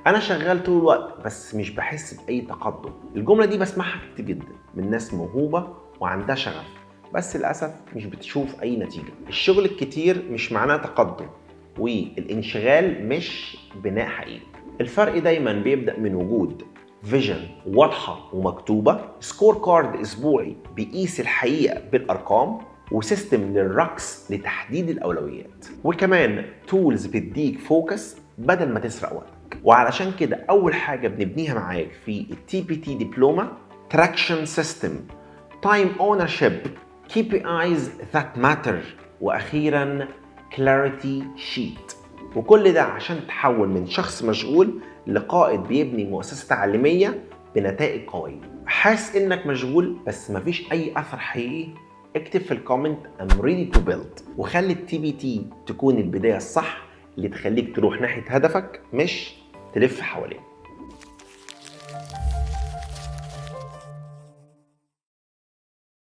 انا شغال طول الوقت بس مش بحس باي تقدم. الجملة دي بسمعها كتير جدا من ناس موهوبه وعندها شغف، بس للاسف مش بتشوف اي نتيجه. الشغل الكتير مش معناه تقدم، والانشغال مش بناء حقيقي. الفرق دايما بيبدا من وجود vision واضحة ومكتوبه، scorecard اسبوعي بيقيس الحقيقة بالارقام، و system لل rocks لتحديد الاولويات، وكمان tools بتديك focus بدل ما تسرق وقتك. وعلشان كده اول حاجة بنبنيها معاك في ال TPT دبلومه: traction system، time ownership، KPIs that matter، واخيرا clarity sheet. وكل ده عشان تحول من شخص مشغول لقائد بيبني مؤسسة تعليمية بنتائج قوية. حاسس انك مشغول بس مفيش اي اثر حقيقي؟ اكتب في ال comment "I'm ready to build"، وخلي ال TPT تكون البداية الصح اللي تخليك تروح ناحية هدفك مش تلف حواليه.